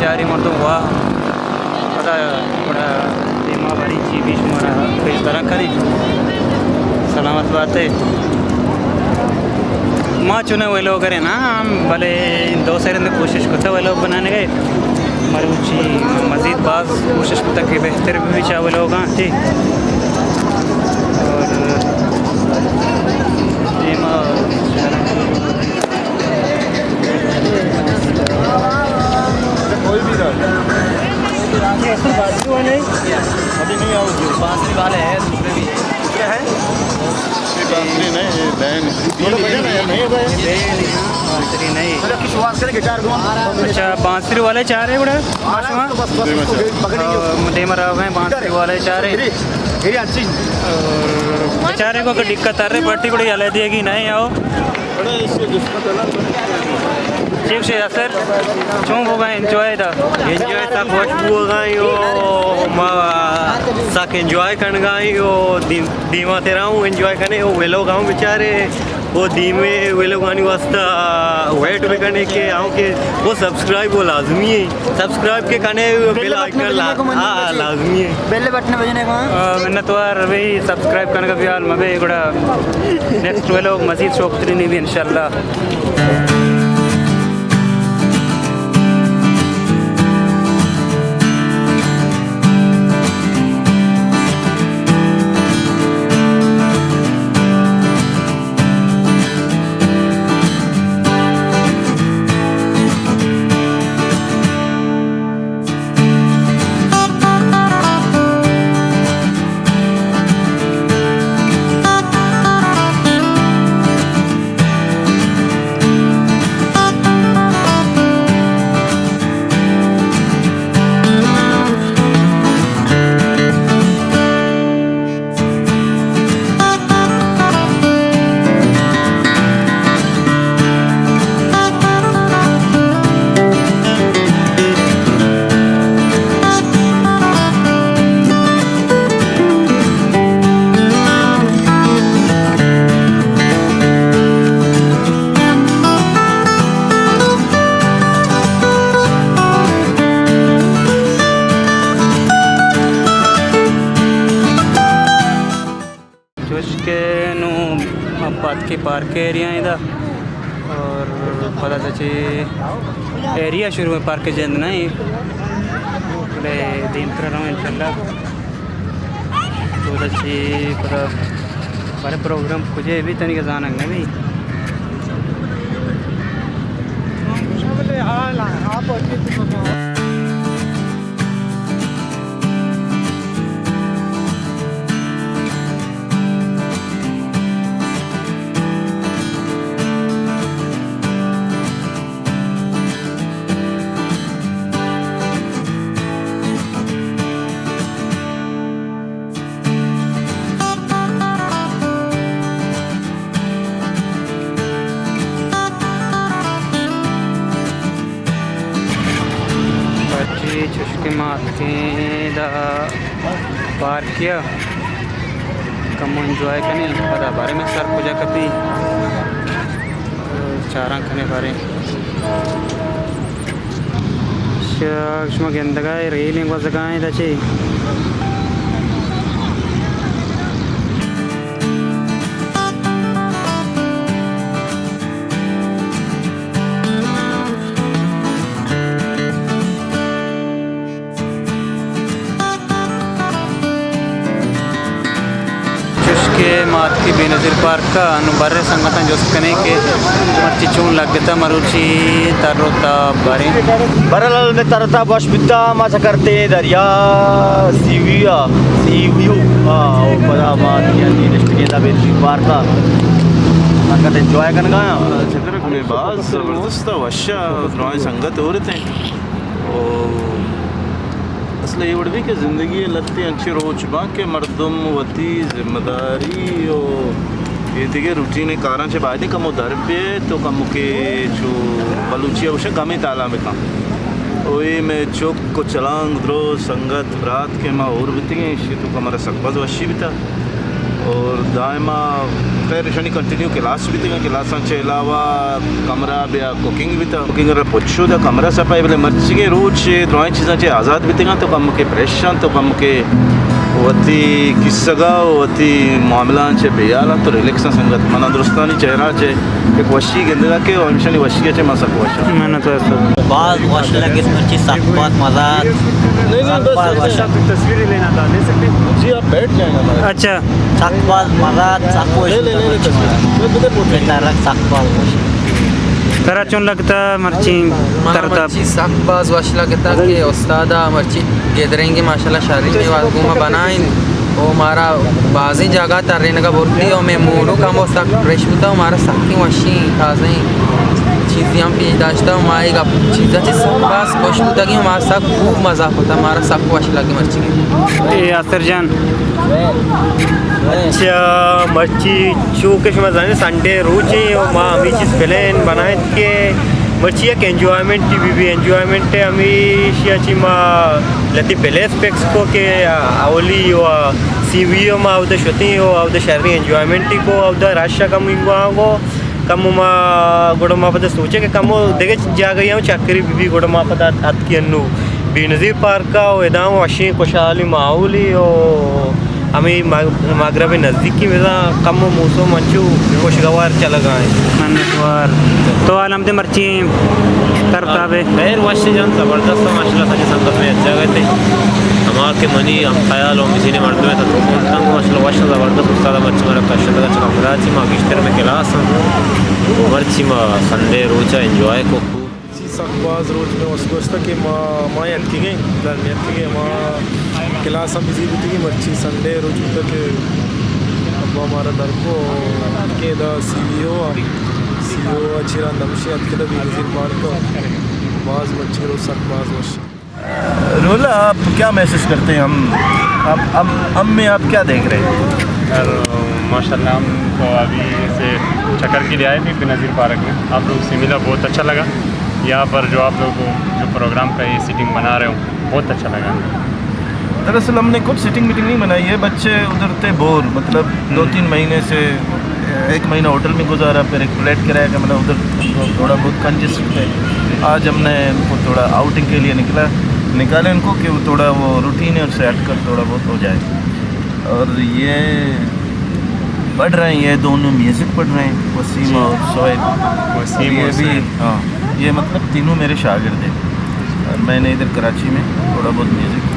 چاری مردم وا پدا گڑا دیما باری چی بھی شمارا پیش داران کنی۔ سلامت باتے۔ ما چونا ویلوگر نا ہم، بلے دو سے رند کوشش کتا ویلوگ بنانے گئے۔ مروچی مزید باز کوشش کتا کہ بہتر بھی چا ویلوگاں، ٹھیک۔ اور دیما کوئی بھی ڈال۔ یہ اصل بانسری والے ہیں؟ ابھی نہیں آؤ جی۔ بانسری والے ہیں، دوسرے بھی ہیں۔ کیا ہے؟ یہ بانسری نہیں، یہ بین ہے۔ بانسری نہیں۔ اچھا، بانسری والے چاہ رہے گڑا؟ بس، بس، بس، بس، پکڑ لیجیے اس کو۔ دیما راو ہیں، بانسری والے چاہ رہے۔ میری، میری اچھی۔ بیچارے کو دقت آ رہے، پٹی بڑی ہلے دیے گی نہیں آؤ۔ ٹھیک سے یاسر، چون بوگا انجوائے دا؟ انجوائے سک وش بوگا، او ما سک انجوائے کنگا، او دیم-، دیما تیرا ہوں انجوائے کنے، او ویلوگ ہوں بیچارے، او دیمے ویلوگانی واسطہ ویٹ بکنے کہ آؤں کہ او سبسکرائب او لازمی ہے، سبسکرائب کے کنے بیل آئیکن لا-، ہاں، لازمی ہے۔ بیل بٹن بجنے کو، ہاں۔ آ، منتوار بھئی، سبسکرائب کنگا بیال مبے گڑا نیکسٹ ویلوگ مزید شوق ترینی بھی انشاءاللہ۔ چوش کہ نوں پاتکی پارک ایریا ایں دا، اور پدا چہ ایریا شروع ہے، پارک جند نہیں، بلے دیمتر رہوں انشاءاللہ۔ تو دا چی پدا بارے پروگرام کجے بھی تنی زانگ نہ بھی۔ بچی چشکے ما اتکیں دا پارکیا، کمو انجوائے کنیں، پدا بارے میں سر کجا کپی، چاراں کنے بارے۔ شا-، شما گندگا اے ریلیں گوزگا ایں دا چی؟ چوشکہ ما اتکیں بے نظیر پارک ءَ، انوں برے سنگتاں جست کنیں کہ مرچی چون لگتا مروچی تر و تاب باریں۔ برحال میں تر و تاب وش بیتا، ما چکرتے دریا سی ویو آ، سی ویو آ، او پدا ما اتکیں نشتگیں دا بے نظیر پارک ءَ، سنگت انجوائے کنگا۔ چکر کنیں باز زبردست وش ءَ، درائیں سنگت اور تھے۔ او اصل اے وڑ بی کہ زندگی ءَ لھتے انچیں روچ باں کہ مردم وتی ذمہ داری و اے دگہ روٹین کاراں چہ بایدیں کمو در بیئے تو کمو کہ چو بلوچی ءَ گوشاں گمیں تالاں بکن۔ او اے مئے چک و چلانگ درو سنگت برات کہ ما ہور بیتگیں، ایشی تو کمرا سک باز وشی بیتا۔ اور دائما خیر ایشانی کنٹینیو کلاس بیتگ، کلاساں چہ علاوہ کمرہ بیا کوکنگ بیتا، کوکنگ را پچو دا کمرہ صفائی، بلے مرچیگیں روچ چہ درائیں چیزاں چہ آزاد بیتگاں تو کم کے پریشان تو کم کے وتی کسگا وتی معاملہ چہ بیالاں تو ریلیکس سنگت منا درستانی چہرہ چہ یک وشی گندگا کہ و ہمشانی وشی چہ من سک وش۔ منت واسطہ۔ باز وش لگت مرچی، سک باز مزہ آت۔ نہیں، نہیں، سک بس باز ایسے وش۔ آپ کی تصویریں لینا تھا، لے سکتے ہیں؟ جی، آپ بیٹھ جائیں ہمارے۔ اچھا۔ سک باز مزہ آت، سک وش لے، لے، لے، لے، تصویر۔ میں بدر پوچھ رہا ہوں۔ ترک سک باز وش۔ ترا چون لگتا مرچی منا ترتب؟ مرچی سک باز وش لگتا کہ استاد مرچی گیدرنگ ماشاءاللہ شریں نیواز گوما بنائیں۔ او مارا بازیں جاگہ ترینگا برتی او مئے موڈو کمو سک فریش بوتا او مارا سکیں وشیں تازہیں چیزے ہم پیش داشتا او ما اے گپ چیزا چہ سک باز خوش بوتگیں او ما سک خوب مزہ کتا، مارا سک وش لگی مرچی۔ اے یاسر جان۔ اچھا، مرچی چو کہ شما زانے سنڈے روچے او ما ہمیں چیز پلان بنائیں کہ مرچی یک انجوائمنٹ بی بی، انجوائمنٹ ہمیشی چی ما لتی پلیس پکس کو کہ اولی و سی وی او ما اودا شتیں او اودا شریں انجوائمنٹ کو اودا رش کم انگو آنگو کم ما گڑا ما پدا سوچے کہ کم دگہ جاگہ ہم چکری بی بی گڑا ما پدا اتکی انو بینظیر پارک او ادام وشیں خوشحالی ماحولی او ہمیں مغ-، مغرب نزدیکی بزاں کم و موسم انچو خوشگوار چلگا ہیں۔ منتوار۔ تو حال ہم دے مرچی تر تابے۔ خیر وش جان زبردست ماشاءاللہ سجے سنگت میں اچھا گئے تھے۔ ہما کہ منی ہم خیال و مزین مردم ہے تو ماشاءاللہ وش زبردست استاد مرچی مارا کشتا چکا مراچی ما گشتر میں کلاس ہم مرچی ما سنڈے روچا انجوائے کو۔ چی سک باز روچ میں وس گوشتہ کہ ما، ما اتکگیں، در نیتکگیں، ما کلاس ہم بزی بوتگی، مرچی سنڈے روچ بوتہ کہ ابا مارا در کو کہ دا سی وی او، سی وی او چیرا نمشی اتکدہ بی نظیر پارک، باز مرچی روچ سک باز وش۔ رولا، آپ کیا محسوس کرتے ہیں؟ ہم، آپ، ہم، ہم میں آپ کیا دیکھ رہے ہیں؟ سر، ماشاءاللہ، ہم تو ابھی سے چکر کے لیے آئے تھے بینظیر پارک میں۔ آپ لوگ سے ملا، بہت اچھا لگا۔ یہاں پر جو آپ لوگ جو پروگرام کا یہ سیٹنگ بنا رہے ہو، بہت اچھا لگا۔ دراصل ہم نے کچھ سیٹنگ میٹنگ نہیں بنائی ہے، بچے ادھر تھے بور، مطلب دو تین مہینے سے ایک مہینہ ہوٹل میں گزارا، پھر ایک فلیٹ کرایہ کا، مطلب ادھر تھوڑا بہت کنجسٹ تھے۔ آج ہم نے ان کو تھوڑا آؤٹنگ کے لیے نکلا، نکالے ان کو کہ وہ تھوڑا وہ روٹین ہے، اس سے ہٹ کر تھوڑا بہت ہو جائے۔ اور یہ پڑھ رہے ہیں، یہ دونوں میوزک پڑھ رہے ہیں، وسیم اور سہیل۔ وسیم اور یہ بھی، سہیل۔ ہاں، یہ مطلب تینوں میرے شاگرد ہیں۔ اور میں نے ادھر کراچی میں تھوڑا بہت میوزک،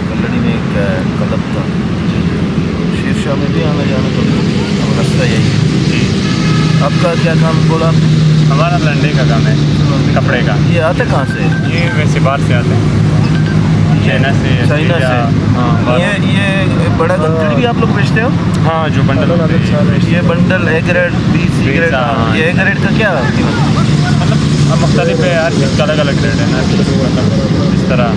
کلڑی میں ایک، آ، کلب تھا، شیر شاہ میں بھی آنا جانا تھا، رستہ یہی ہے۔ جی۔ آپ کا کیا کام بولا؟ ہمارا لنڈے کا کام ہے، کپڑے کا۔ یہ آتا کہاں سے ہے؟ یہ ویسے باہر سے آتے ہیں۔ چائنا سے، چائنا سے۔ آسٹریلیا، ہاں، باہر۔ یہ، یہ بڑا گنتڑی بھی آپ لوگ بیچتے ہو؟ ہاں، جو بنڈل ہوتے ہیں۔ یہ bundle A grade, B, C grade, ہاں۔ یہ اے گریڈ کا کیا قیمت ہے؟ مطلب، اب مختلف ہے، ہر چیز کا الگ الگ ریٹ ہے نا، مطلب، اس طرح۔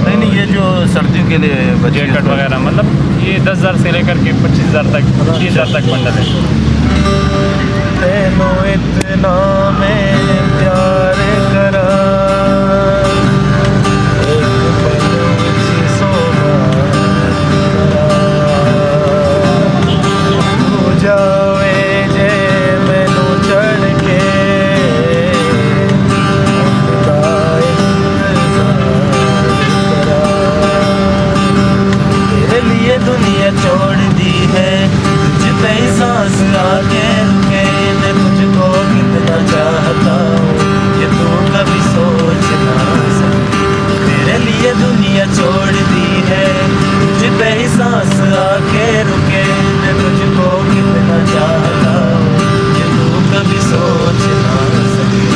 نہیں، نہیں، یہ جو سردیوں کے لیے بچے جیکٹ وغیرہ، مطلب، یہ دس ہزار سے لے کر کے پچیس ہزار تک، تیس ہزار تک بنڈل ہے۔ تینوں اتنا میں پیار کراں، ایک پل سوگات کراں۔ تو جاوے جے مینوں چھڑ کے، وقت دا انتظار کراں۔ تیرے لیے دنیا چھوڑ دی ہے، تجھ پہ ہی سانس آ کے رکے۔ میں تجھ کو کتنا چاہتا ہوں، یہ تو کبھی سوچ نہ سکتی۔ تیرے لیے دنیا چھوڑ دی ہے، تجھ پہ ہی سانس آ کے رکے۔ میں تجھ کو کتنا چاہتا ہوں، یہ تو کبھی سوچ نہ سکتی۔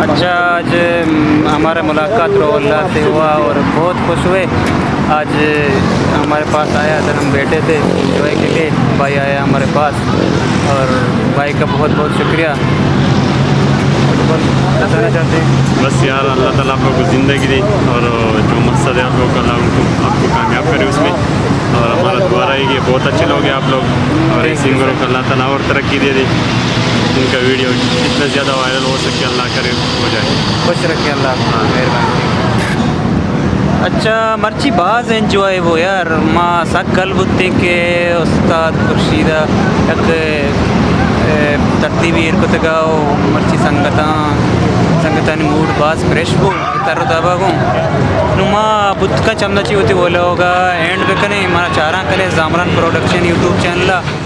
اچھا، آج، ام، ہمارا ملاقات رول اللہ سے ہوا اور بہت خوش ہوئے۔ آج ہمارے پاس آیا، ادھر ہم بیٹھے تھے انجوائے کے لیے، بھائی آیا ہمارے پاس اور بھائی کا بہت بہت شکریہ۔ بتانا چاہتے ہیں؟ بس یار، اللہ تعالیٰ آپ لوگ کو زندگی دے اور جو مقصد ہے آپ لوگ کا، اللہ ان کو، آپ کو کامیاب کرے اس میں۔ اور ہمارا دعا رہے گی، بہت اچھے لوگ ہیں آپ لوگ اور ایسے ہی ان کو اللہ تعالیٰ اور ترقی دے دے، ان کا ویڈیو جتنا زیادہ وائرل ہو سکے اللہ کرے ہو جائے۔ خوش رکھے اللہ آپ کو۔ ہاں۔ مہربانی۔ اچھا، مرچی باز انجوائے بو یار، ما سک گل بوتیں کہ استاد خورشید ءَ یک، اے، ترتیبی ایر کتگ ءُ مرچی سنگتاں، سنگتانی موڈ باز فریش بو، تر ءُ تاب ءَ گوں۔ نوں ما بوت کن چمدا چی وتی ولوگ ءَ اینڈ بکنیں، مارا چاراں کنے زامران پروڈکشن یوٹیوب چینل ءَ۔